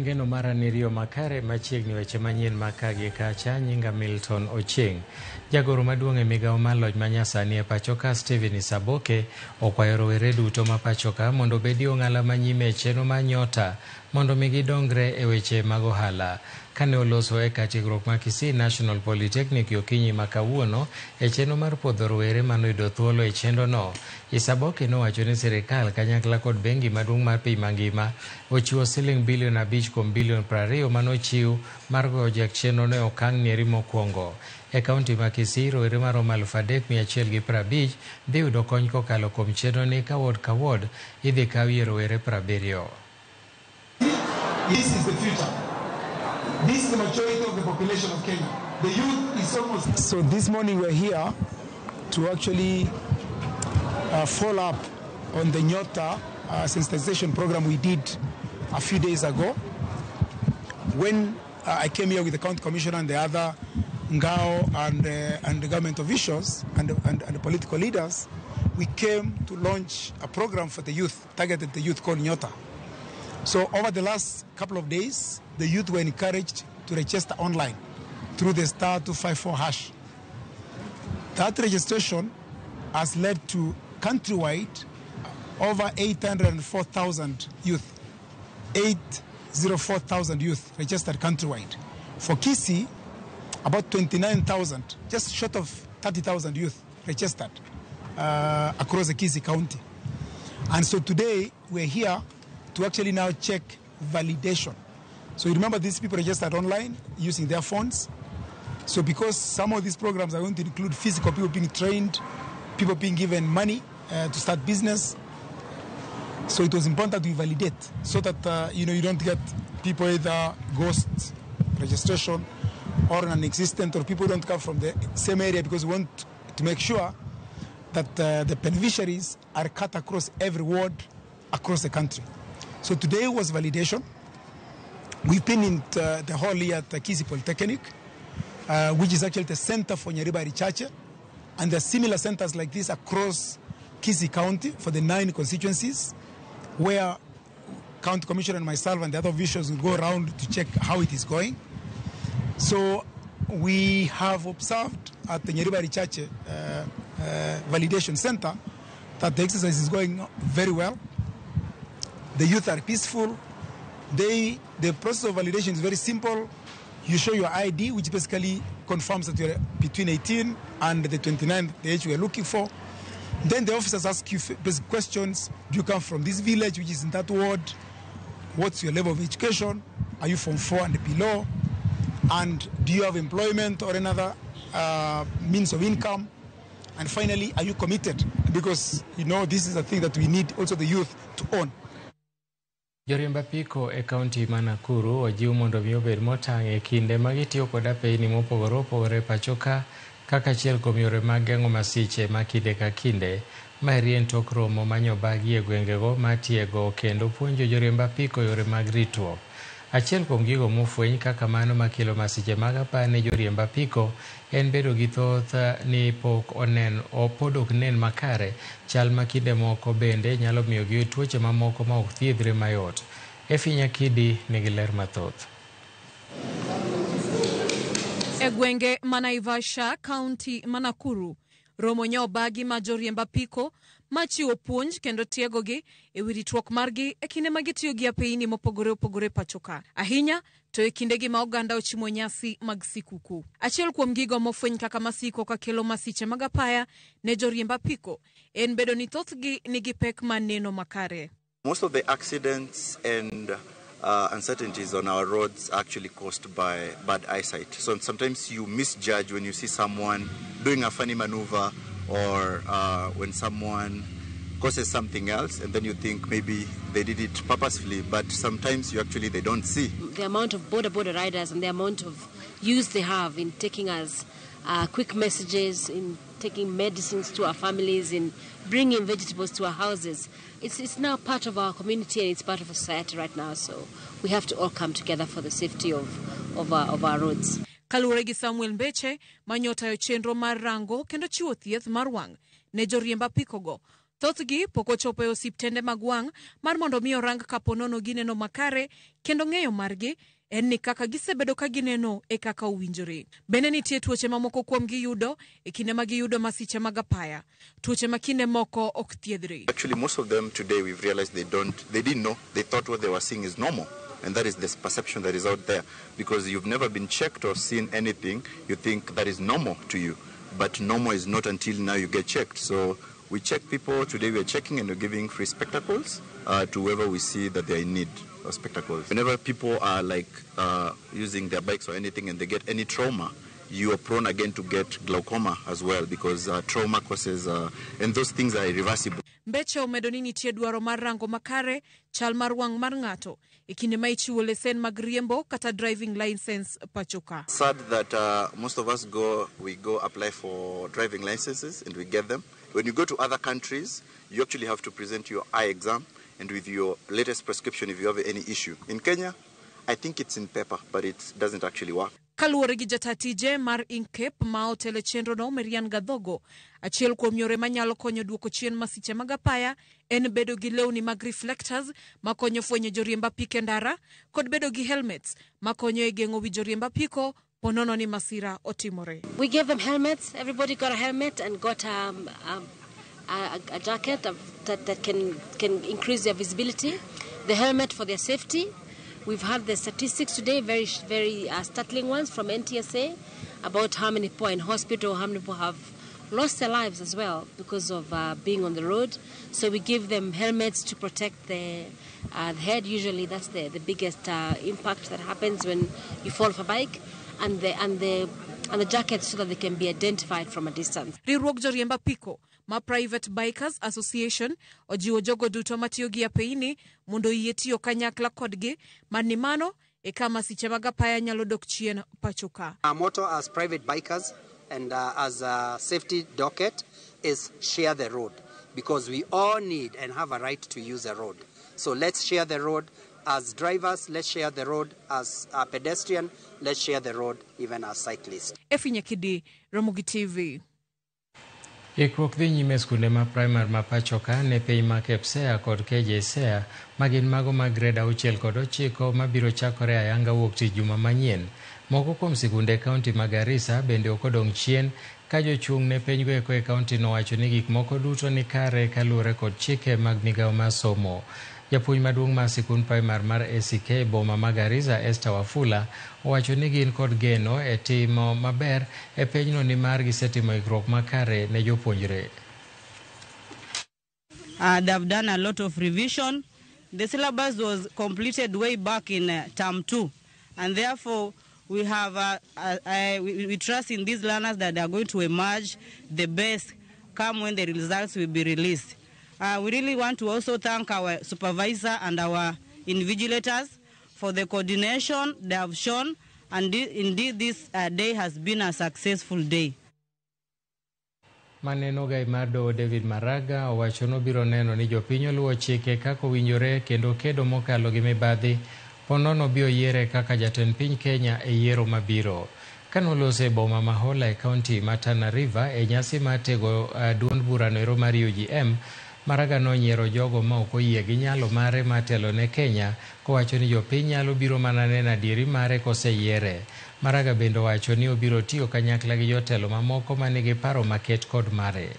Ngeno mara ni riyo makare machiegni weche manyien maka gi kacha nyinga Milton Ochieng. Jagoro maduong' e migawo mar lony manyasani e pachoka Stephen Isaboke okwayo rowere duto ma pachoka mondo obedi ong'ala manyime e chenro mar Nyota mondo mi gidongre e weche mag ohala. Kane oloso e kar tiegruok ma Kisii National Polytechnic okinyi ma kawuono e chenro mar puodho rowere manoyudo thuolo e chenrono, Isaboke nowacho ni sirikal kanyakla kod bengi maduong' mar piny mangima ochiwo siling bilion 5 kuom bilion 20 manochiw mar goyo jek chenrono e okang' nieri mokwongo. E kaunti ma Kisii, rowere maromo 3150 dhi yudo kony kokalo kuom chenroni ka ward ka ward idhi kawie rowere 70. This is the future. This is the majority of the population of Kenya. The youth is almost... So this morning we're here to actually follow up on the Nyota sensitization program we did a few days ago. When I came here with the county commissioner and the other Ngao and the government officials and the political leaders, we came to launch a program for the youth, targeted the youth, called Nyota. So over the last couple of days, the youth were encouraged to register online through the *254#. That registration has led to countrywide over 804,000 youth, 804,000 youth registered countrywide. For Kisii, about 29,000, just short of 30,000 youth registered across the Kisii County. And so today we're here to actually now check validation. So you remember these people registered online using their phones. So because some of these programs are going to include physical people being trained, people being given money to start business. So it was important to validate so that you don't get people either ghost registration or non-existent, or people don't come from the same area, because we want to make sure that the beneficiaries are cut across every ward across the country. So today was validation. We've been in the hall here at the Kisii Polytechnic, which is actually the center for Nyaribari Chache. And there are similar centers like this across Kisii County for the 9 constituencies, where County Commissioner and myself and the other officials will go around to check how it is going. So we have observed at the Nyaribari Chache Validation Center that the exercise is going very well. The youth are peaceful. The process of validation is very simple. You show your ID, which basically confirms that you're between 18 and the 29, the age we are looking for. Then the officers ask you basic questions. Do you come from this village, which is in that ward? What's your level of education? Are you from 4 and below? And do you have employment or another means of income? And finally, are you committed? Because this is a thing that we need also the youth to own. Joriemb apiko e kaunti ma Nakuru ojiw mondo mi obed motang' e kinde ma gitiyo kod apeyni mopogore opogore e pacho ka kaka achiel kuom yore mag geng'o masiche ma kinde ka kinde. Maeri en tok romo manyobagi e gwengego mar tiego kendo puonjo joriemb apiko yore mag ritruok. Achiel kuom gigo mofweny kaka mano makelo masiche mag apaya ne joriemb apiko en bedo gi thoth ni pok onen pod ok nen makare, chal ma kinde moko bende nyalo miyo giyud tuoche mamoko ma ok thiedhre mayot. Efi Nyakidi nigi ler mathoth. E gwenge ma Naivasha, kaunti ma Nakuru, romo nyobagi ma joriemb apiko machiwo puonj kendo tiegogi e wi ritruok margi e kinde ma gitiyo gi apeyni mopogore opogore pacho ka. Ahinya to e kindegi ma oganda ochimo nyasi mag sikuku. Achiel kuom gigo mofweny kaka masiko kakelo masiche mag apaya ne joriemb apiko en bedo ni thothgi nigi pek mar neno makare. Most of the accidents and uncertainties on our roads are actually caused by bad eyesight. So sometimes you misjudge when you see someone doing a funny maneuver, or when someone causes something else, and then you think maybe they did it purposefully, but sometimes you actually they don't see. The amount of boda riders and the amount of use they have in taking us quick messages, in taking medicines to our families, in bringing vegetables to our houses. It's now part of our community and it's part of society right now, so we have to all come together for the safety of our roads. Kaluwore gi Samuel Mbeche manyotayo chenro mar rango kendo chiwo thieth mar wang' ne joriemb apikogo. Thothgi pok ochopo e osiptende mag wang' mar mondo mi orang kapo nono gineno makare kendo ng'eyo margi en ni kaka gisebedo ka gineno e kaka owinjore. Bende nitie tuoche mamoko kuomgi yudo e kinde ma giyudo masiche mag apaya. Tuoche ma kinde moko ok thiedhre. Actually, most of them today we've realized they didn't know. They thought what they were seeing is normal. And that is this perception that is out there. Because you've never been checked or seen anything, you think that is normal to you. But normal is not until now you get checked. So we check people. Today we are checking and we're giving free spectacles to whoever we see that they are in need of spectacles. Whenever people are using their bikes or anything and they get any trauma, you are prone again to get glaucoma as well, because trauma causes, and those things are irreversible. Mbeche omedo ni nitie dwaro mar rango makare chal mar wang' mar ng'ato e kinde ma ichiwo lesen mag riembo kata driving license pacho ka. Sad that most of us go apply for driving licenses and we get them. When you go to other countries, you actually have to present your eye exam and with your latest prescription if you have any issue. In Kenya, I think it's in paper, but it doesn't actually work. Kaluwore gi jata tije mar Inkep ma otelo e chenrono Marian Gadhogo, achiel kuom yore manyalo konyo duoko chien masiche mag apaya en bedo gi lewni mag reflectors makonyo fwenyo joriemb apiko e ndara kod bedo gi helmets makonyo e geng'o wi joriemb apiko ponono ni masira otimore. We gave them helmets. Everybody got a helmet and got a jacket that can increase their visibility. The helmet for their safety. We've had the statistics today, very, very startling ones from NTSA about how many people are in hospital, how many people have lost their lives as well because of being on the road. So we give them helmets to protect the head. Usually that's the biggest impact that happens when you fall off a bike, and the jackets so that they can be identified from a distance. Riwruok joriemb apiko ma Private Bikers Association ojiwo jogo duto matiyo gi apeini mondo oyie tiyo kanyakla kodgi mani mano e ka masiche mag apaya nyalo dok chien pacho ka. Our motto as private bikers and as a safety docket is share the road, because we all need and have a right to use a road. So let's share the road as drivers, let's share the road as a pedestrian, let's share the road even as cyclists. Efi Nyakidi, Ramogi TV. Ikruok dhi nyime e skunde ma primar ma pacho ka ne piny ma KPSEA kod KJSEA ma gin mago mag grade 6 kod 9 mabiro chakore ayanga wuok tich juma manyien. Moko kuom sikunde e kaunti ma Garissa bende ok odong' chien ka jochung' ne penjgo eko e kaunti nowacho ni gik moko duto ni kare kaluwore kod chike mag migawo mar somo. Japuonj maduong' mar sikund primar mar ACK boma ma Garissa Esther Wafula owacho ni gin kod geno e timo maber e pinyno nimar gisetimo ikruok makare ne jopuonjre. They've done a lot of revision. The syllabus was completed way back in term 2, and therefore we have we trust in these learners that they are going to emerge the best come when the results will be released. We really want to also thank our supervisor and our invigilators for the coordination they have shown, and indeed this day has been a successful day. Maneno gai mar doho David Maraga owacho nobiro neno ni jopiny oluwo chike kaka owinjore kendo kedo mokalo gi mibadhi ponono bi oyiere kaka jatend piny Kenya e yiero mabiro. Kanoloso e boma ma Hola e kaunti ma Tana River e nyasi mar tego duond burano ero mar UGM, Maraga nonyiero jogo ma ok oyie gi nyalo mare mar telo ne Kenya kowacho ni jopiny nyalo biro mana neno adieri mare koseyiere. Maraga bende owacho ni obiro tiyo kanyakla gi jotelo mamoko manigi paro maket kod mare.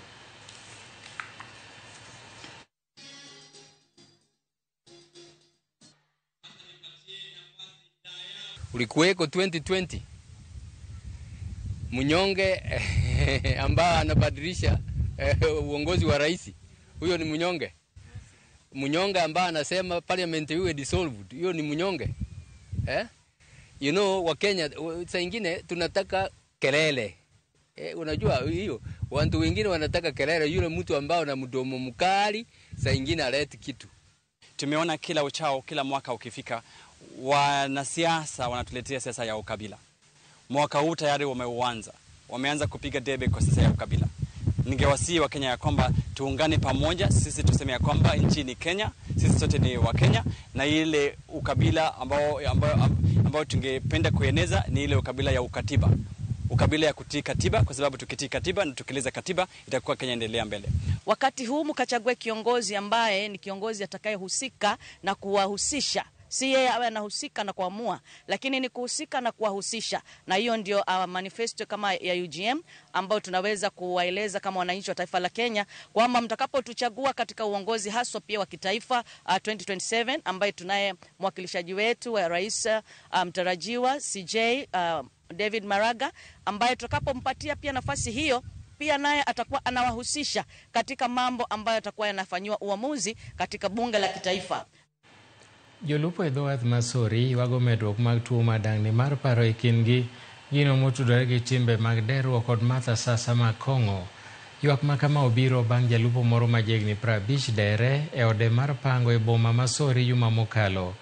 Ulikuweko 2020 mnyonge ambaye anabadilisha uongozi wa rais. Huyo ni mnyonge. Mnyonge ambaye anasema parliament iwe dissolved. Huyo ni mnyonge. You know, wa Kenya saa nyingine tunataka kelele. Unajua hiyo watu wengine wanataka kelele, yule mtu ambao na mdomo mkali saa nyingine aleti kitu. Tumeona kila uchao, kila mwaka ukifika, wanasiasa wanatuletea siasa ya ukabila. Mwaka huu tayari wameuanza. Wameanza kupiga debe kwa siasa ya ukabila. Ningewasihi wa Kenya ya kwamba tuungane pamoja, sisi tuseme ya kwamba nchi ni Kenya, sisi sote ni wa Kenya, na ile ukabila ambao tungependa kueneza ni ile ukabila ya ukatiba. Ukabila ya kutii katiba, kwa sababu tukitii katiba na tukieleza katiba itakuwa Kenya endelea mbele. Wakati huu mkachague kiongozi ambaye ni kiongozi atakayehusika na kuwahusisha. Si yeye awe anahusika na kuamua, lakini ni kuhusika na kuwahusisha. Na hiyo ndio manifesto kama ya UGM ambayo tunaweza kuwaeleza kama wananchi wa taifa la Kenya kwamba mtakapotuchagua katika uongozi haswa pia wa kitaifa 2027 ambaye tunaye mwakilishaji wetu wa rais mtarajiwa CJ David Maraga, ambaye tutakapompatia pia nafasi hiyo pia naye atakuwa anawahusisha katika mambo ambayo atakuwa yanafanywa uamuzi katika bunge la kitaifa. Jolupo e dho wath ma Sori ywago medruok mag tuo mar dang'ni mar paro e kindgi, gino motudore gi timbe mag derruok kod math asasa mag kong'o. Ywak ma kama obiro bang' jalupo moro ma jahigni 50 dere e ode mar pango e boma ma Sori juma mokalo.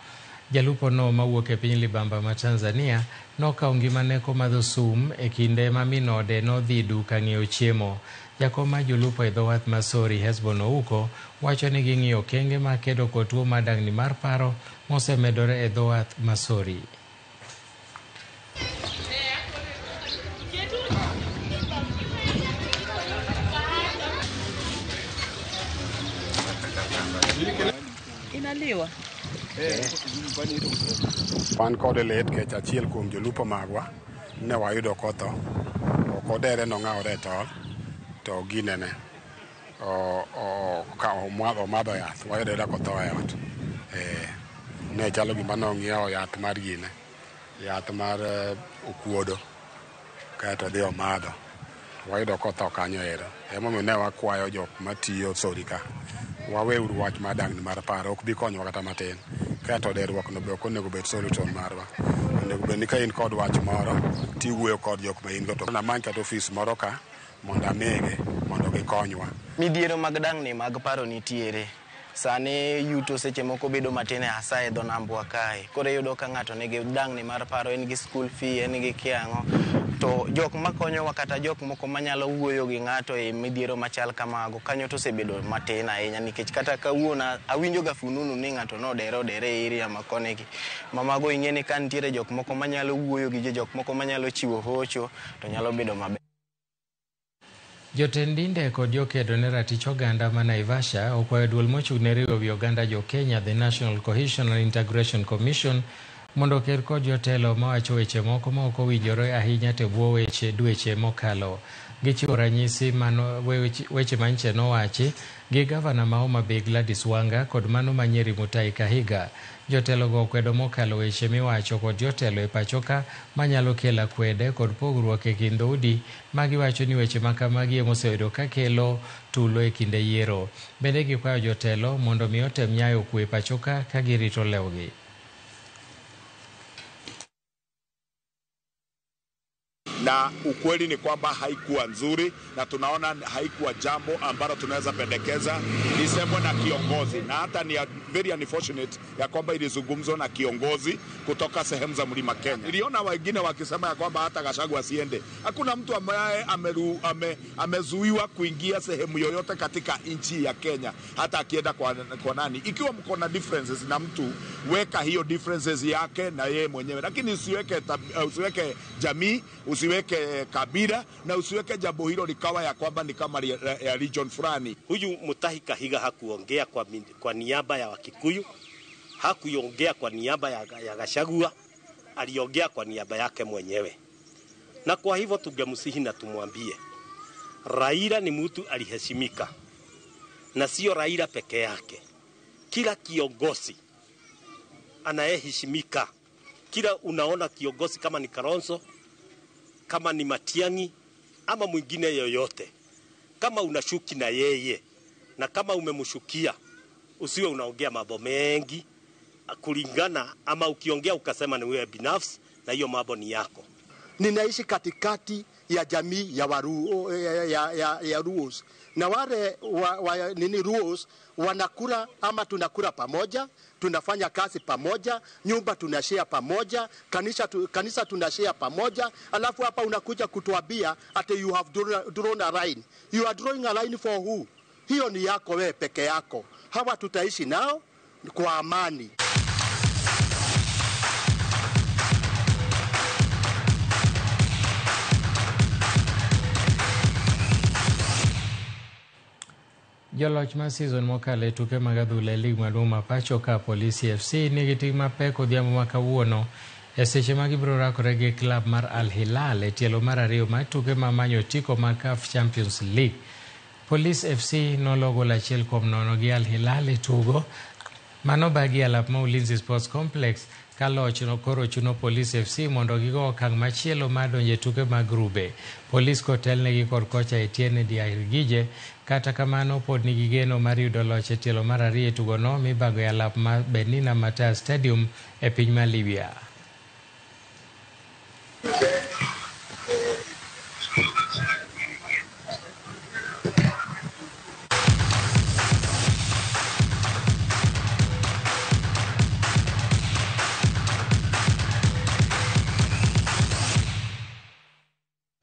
Jalupo no mawuok e piny Libamba ma Tanzania nokawo ngimane komadho sum e kinde ma min ode nodhi duka ng'iewo chiemo. Jakom mar jolupo e dho wath ma Sori Hesbon Ouko wacho ni ging'iyo okenge mag kedo kod tuo mar dang'ni mar paro mosemedore e dho wath ma Sori. Inaliwa. Wan kod lit kech achiel kuom jolupo magwa ne wayudo kotho, ok odere nong'awore e tol to ginene omadho yath, wayudo ayuda kotho e ot. Ne chalo gima nong'iewo yath mar gine, yath mar okuodo kaeto odhi omadho, wayudo kotho kanyo ero. Emomiyo ne wakwayo jok matiyo Sori ka, waweuru wach mar dang'ni mar paro, ok bi konyowa kata matin. Kaeto derruok no be ok onego bed solution marwa. Onego bed ni ka in kod wach moro tiwuoyo kod jok ma in go to namany kata ofis moro ka mondo amigi mondo gikonywa. Midhiero mag dang'ni mag paro nitiere. Sani yuto seche moko bedo matin hasa e dho nambwa kae. Koro iyudo ka ng'ato nigi dang'ni mar paro, en gi school fee, en gi kiang'o. To jok makonyowa kata jok moko manyalo wuoyo gi ng'ato e midhiero machal kamago kanyo to osebedo matin ahinya nikech kata kawuono awinjo ga fununu ni ng'ato nodere odere e area ma koni gi. Mamago ing'e ni ka nitiere jok moko manyalo wuoyo gi ji, jok moko manyalo chiwo hocho to nyalo bedo maber. Jotend dinde kod jokedo ne ratich oganda ma Naivasha okwayo duol mochung' ne riwo wi oganda jo Kenya, The National Cohesion and Integration Commission, mondo oker kod jotelo mawacho weche moko ma ok owinjore ahinya to bwo weche dweche mokalo. Gichiwo ranyisi mano weche manyiche nowachi gi gavana ma Homa Bay Gladys Wanga kod mano ma Nyeri Mutahi Kahiga. Jotelogo okwedo mokalo weche miwacho kod jotelo e pacho ka manyalo kelo akwede kod pogruok e kind dhoudi ma giwacho ni weche ma kamagi emoseyudo ka kelo tulo e kinde yiero. Bende gikwayo jotelo mondo mi otem nyayo kwe e pacho ka ka girito lewgi. Na ukweli ni kwamba haikuwa nzuri, na tunaona haikuwa jambo ambalo tunaweza pendekeza lisemwe na kiongozi, na hata ni very unfortunate ya kwamba ilizungumzwa na kiongozi kutoka sehemu za Mlima Kenya. Niliona wengine wakisema ya kwamba hata Gachagua asiende. Hakuna mtu ambaye amezuiwa kuingia sehemu yoyote katika nchi ya Kenya, hata akienda kwa nani. Ikiwa mko na differences na mtu, weka hiyo differences yake na yeye mwenyewe, lakini usiweke jamii, usiweke kabila, na usiweke jambo hilo likawa ya kwamba ni kama ya region fulani. Huyu Mutahi Kahiga hakuongea kwa niaba ya Wakikuyu, hakuongea kwa niaba ya Gachagua, aliongea kwa niaba yake mwenyewe. Na kwa hivyo tungemsihi na tumwambie Raila ni mtu aliheshimika, na sio Raila peke yake. Kila kiongozi anayeheshimika, kila unaona kiongozi kama ni Kalonzo, kama ni Matiang'i ama mwingine yoyote, kama unashuki na yeye na kama umemshukia, usiwe unaongea mambo mengi kulingana, ama ukiongea ukasema ni wewe binafsi na hiyo mambo ni yako. Ninaishi katikati ya jamii ya ya Ruos, na wale nini Ruos wanakula ama tunakula pamoja, tunafanya kazi pamoja, nyumba tunashare pamoja, kanisa tunashare pamoja. Alafu hapa unakuja kutuambia ati you have drawn a line. You are drawing a line for who? Hiyo ni yako wewe peke yako. Hawa tutaishi nao kwa amani. Joloch mar season mokalo e tuke mag adhula e lig maduong' ma pacho ka Polisi FC nigi ting' mapek odhiambo ma kawuono e seche ma gibiro rakore gi klab mar Al Hilal e tielo mar ariyo mar tuke ma manyo otiko mag CAF Champions League. Police FC nolo gol 1-0 gi Al Hilal e tugo mano bagi alap ma Ulinzi Sports Complex ka loch no koro chuno Police FC mondo gigo okang' machielo mar donjo e tuke mag grube. Police kotelnegi kod kocha Etienne Diargije kata kamano pod nigi geno mar yudo loch e tielo mar ariyo e tugono mibago e alap ma Benina Matar Stadium e piny ma Libya.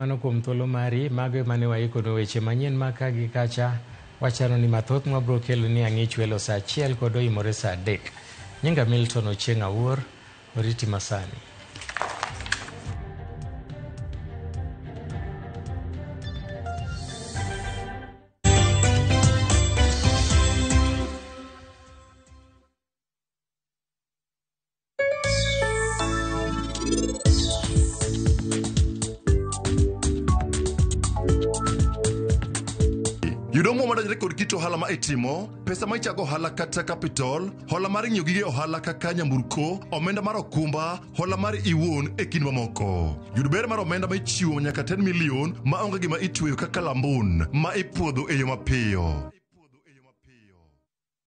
Mano kuom thuolo mari, mago ema ne waikonu weche manyien ma ka gi kacha wachano ni mathoth mwabro kelo ni ang'ich welo saa 1 kod oimore saa 3. Nyinga Milton Ochieng' Awuor, oriti masani. Yudo omuom madonjore kod kit ohala ma itimo, pesa ma ichago ohala kata capital, hola mar ng'iewo gige ohala kaka nyamburko, omenda mar okumba, hola mar iwuon e kind mamoko. Yud ber mar omenda ma ichiwo nyaka 10 million ma onge gima itweyo kaka lambun ma ipuodho e yo mapiyo.